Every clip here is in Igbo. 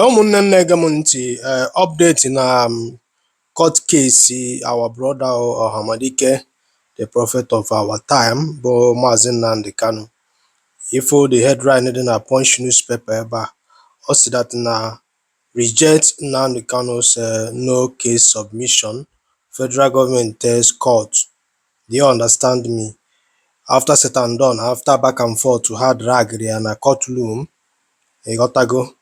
Ụmụnne m na-ege m ntị, update na court case our brother Ohamadike, the prophet of our time, bụ Maazị Nnamdi Kanu. Ifo the headline dị na Punch newspaper ebe a, ọ sị that na reject Nnamdi Kanu's no case submission, federal government tells court. Do you understand me? After said and done, after back and forth, ha drag ya na courtroom, ịghọtago,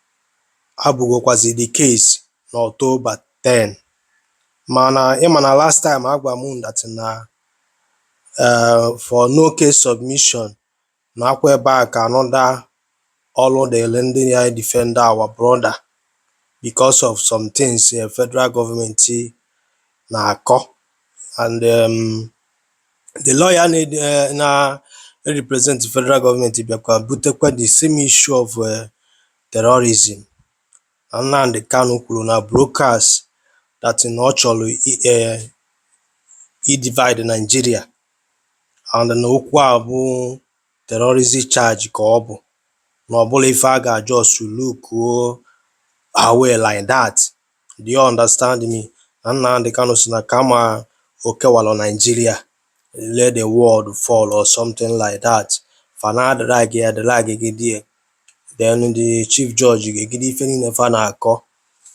abụgokwazi the case na October 10. Mana ịma na last time agwa m that na for no case submission na akwa ebe a ka another ọrụ dịrị ndị na defend our brother because of some things federal government na-akọ and the lawyer na represent federal government bịakwa butekwa the same issue of terrorism. Na Nnamdi Kanu kwuru na broadcast that na ọ chọrọ i divide Nigeria and na okwu a bụ terrorism charge, ka ọ bụ na ọ bụla ife a ga-just look away like that. Do you understand me? Na Nnamdi Kanu sị na kama o kewalụ Nigeria, let the world fall or something like that. Fa na drag ya drag gide, then the chief judge ga-egide ife niile fa na-akọ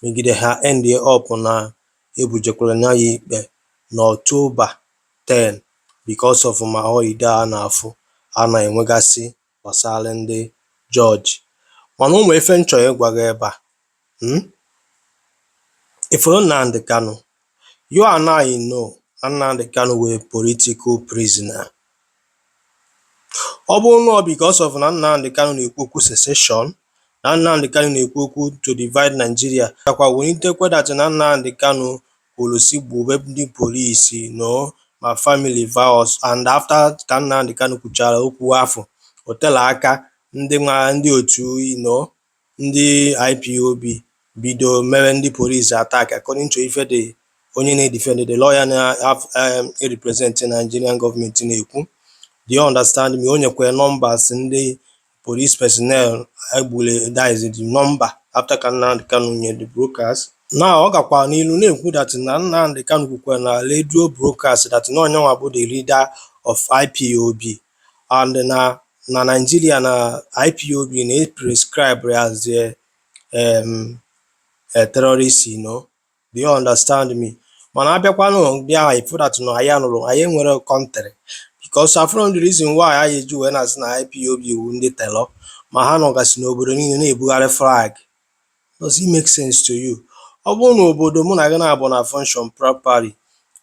megide ha, end up na ebujekwara ya ikpe na October 10 because of ma holiday a na-afụ a na-enwegasị gbasara ndị judge. Mana ụmụ ife m chọrọ ịgwa gị ebe a, Ifuru Nnamdi Kanu, you and I know na Nnamdi Kanu wụ political prisoner. Ọ bụrụ na ọ because of na Nnamdi Kanu na-ekwu okwu secession, na Nnamdi Kanu na-ekwu okwu to divide Nigeria, gakwa welitekwa that na Nnamdi Kanu kwuru si gbube ndị polisi no ma family vows, and after ka Nnamdi Kanu kwuchara okwu afọ o tere aka, ndị nwa ndị otu ndị IPOB bido mere ndị police attack, according to ife the onye na-edefend, the lawyer na represent Nigerian government na-ekwu. Do you understand me? O nyekwara numbers ndị police personnel egburu, that is the number after ka Nnamdi Kanu nye the broadcast. Now ọ gakwara n'ilu na-ekwu that na Nnamdi Kanu kwukwara na radio broadcast that na onyenwa bụ the leader of IPOB and na Nigeria na IPOB na prescribe as a terrorist. Do you understand me? Mana abịakwanụ bịa ifu that na anyị anụrụ anyị enwere country because afụrụ the reason why anyị eji wee na-asị na IPOB wu ndị terror, ma ha nọgasị n'obodo niile na-ebugharị flag. Does it make sense to you? Ọ bụrụ na obodo mụ na gị na-abụ na function properly,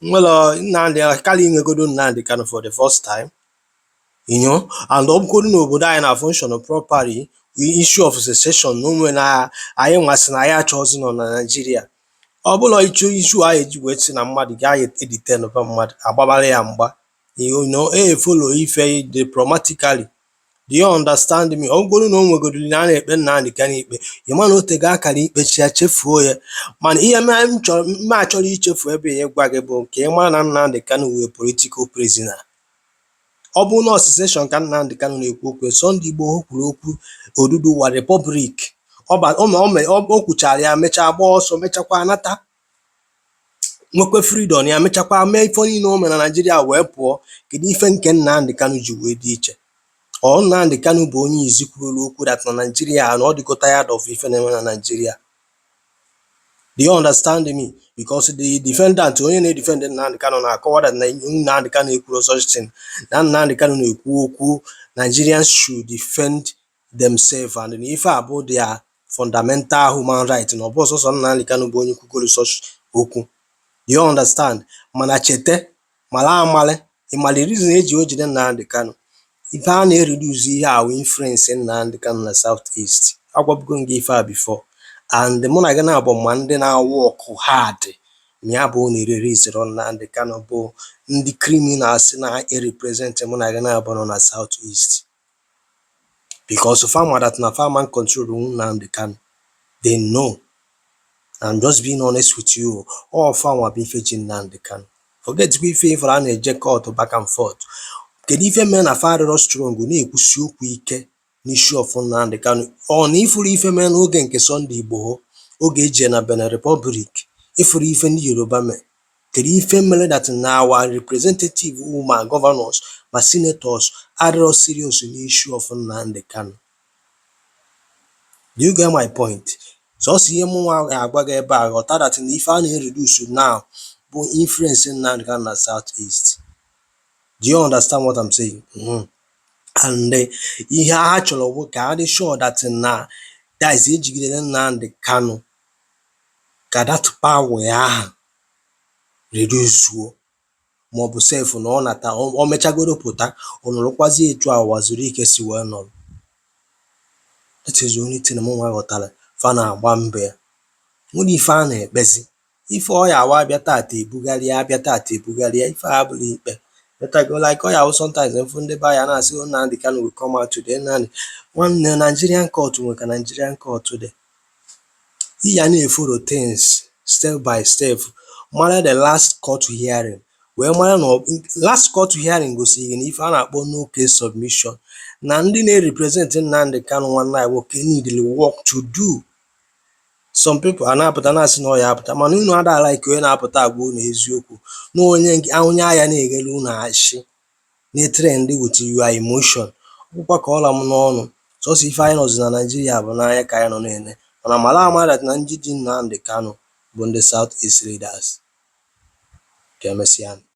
nwere Nnamdi karịa inwegodo Nnamdi Kanu for the first time, and ọ bụgodu na obodo anyị na function properly, issue of secession na onwe na anyị nwasị na anyị achọghịzị nọ na Nigeria, ọ bụla ịchụ issue anyị eji wee sị na mmadụ ga-edetain ba mmadụ, agbabara ya mgba, e follow ife diplomatically. Do you understand me? Ọ bụgodu na o nwegodiri na a na-ekpe Nnamdi Kanu ikpe, ị ma na o tego akara ikpechi ya chefuo ya. Mana ihe m chọrọ m achọrọ ichefu ebe ya ịgwa gị bụ nke ị mara na Nnamdi Kanu wụ political prisoner. Ọ bụrụ na secession ka Nnamdi Kanu na-ekwu okwu, Sunday Igboho kwuru okwu Oduduwa Republic, o kwuchara ya, mechaa gbaa ọsọ, mechakwa nata, nwekwe freedom ya, mechakwa mee ife niile o mere na Naijiria wee pụọ. Kedu ife nke Nnamdi Kanu ji wee dị iche? Ọ Nnamdi Kanu bụ onye izi kwuru okwu that na Nigeria na ọ dịgo tired of ife na-eme na Nigeria. Do you understand me? Because the defendant, onye na-edefend Nnamdi Kanu, na-akọwa that na Nnamdi Kanu ekwuro such thing, na Nnamdi Kanu na-ekwu okwu Nigerians should defend themselves and na ife a bụ their fundamental human right, na ọ bụ sọsọ Nnamdi Kanu bụ onye kwugoro such okwu. Do you understand? Mana chete mara amalị ịmala reason eji o jide Nnamdi Kanu. Ife a na-ereduce ihe a wụ influence Nnamdi Kanu na South East. Agwabugo m gị ife a before, and mụ na gị na-abụ ma ndị na-work hard ma ya bụ na ereleasero Nnamdi Kanu bụ ndị criminals na-represent mụ na gị na-abụ nọ na South East, because fa ma that na fa man control Nnamdi Kanu. They know. I'm just being honest with you. All fa nwa bụ ife ji Nnamdi Kanu. Forget kwa ife ifere a na-eje court back and forth. Kedu ife mere na fa adịrọ strong na-ekwusi okwu ike? N'issue of Nnamdi Kanu, ọ na ifuru ife mee n'oge nke Sunday Igboho, oge eje na Benin Republic, ifuru ife ndị Yoruba mee. Kedu ife mere that na our representative, ma governors ma senators, adịrọ serious n'issue of Nnamdi Kanu? Do you get my point? Sọsọ ihe mụnwa ga-agwa gị ebe a, ghọta that na ife a na-reduce now bụ influence Nnamdi Kanu na South East. Do you understand what I'm saying? And ihe ha chọrọ bụ ka ha dị sure that na, that is, ejigidere Nnamdi Kanu ka that power ya ahụ reduce, maọbụ sef na ọ nata, o mechagoro pụta, ọ nọrọkwazie etu a ụwa zuru ike si wee nọrọ. That is the only thing mụnwa ghọtara fa na-agba mbọ ya. Nwere ife a na-ekpezi, ife ọ ya awa abịa tata ebugharịa, abịa tata ebugharịa ife a abụrụ ikpe. Ghọtago? Like ọ ya wụ sometimes mfu ndị be anyị na-asị, "Oh, Nnamdi Kanu will come out today." Nnamdi, nwanne, Nigerian court nwe ka Nigerian court dị. Ị ya na-efollow things step by step, mara the last court hearing, wee mara na last court hearing gosiri na ife a na-akpọ no case submission, na ndị na-represent Nnamdi Kanu, nwanne anyị nwoke, need work to do. Some people a na-apụta na-asị na ọ ya apụta, mana unu ada like onye na-apụta agwa unu eziokwu, na onye agha na-eghele unu ashị, na-trend with your emotion. Ọkwụkwa ka ọla m n'ọnụ. Sọsọ ife anyị nọzi na Naịjirịa bụ n'anya ka anyị nọ na-ene, mana mara ama that na ndị ji Nnamdi Kanu bụ ndị South East leaders. Ka emesịa.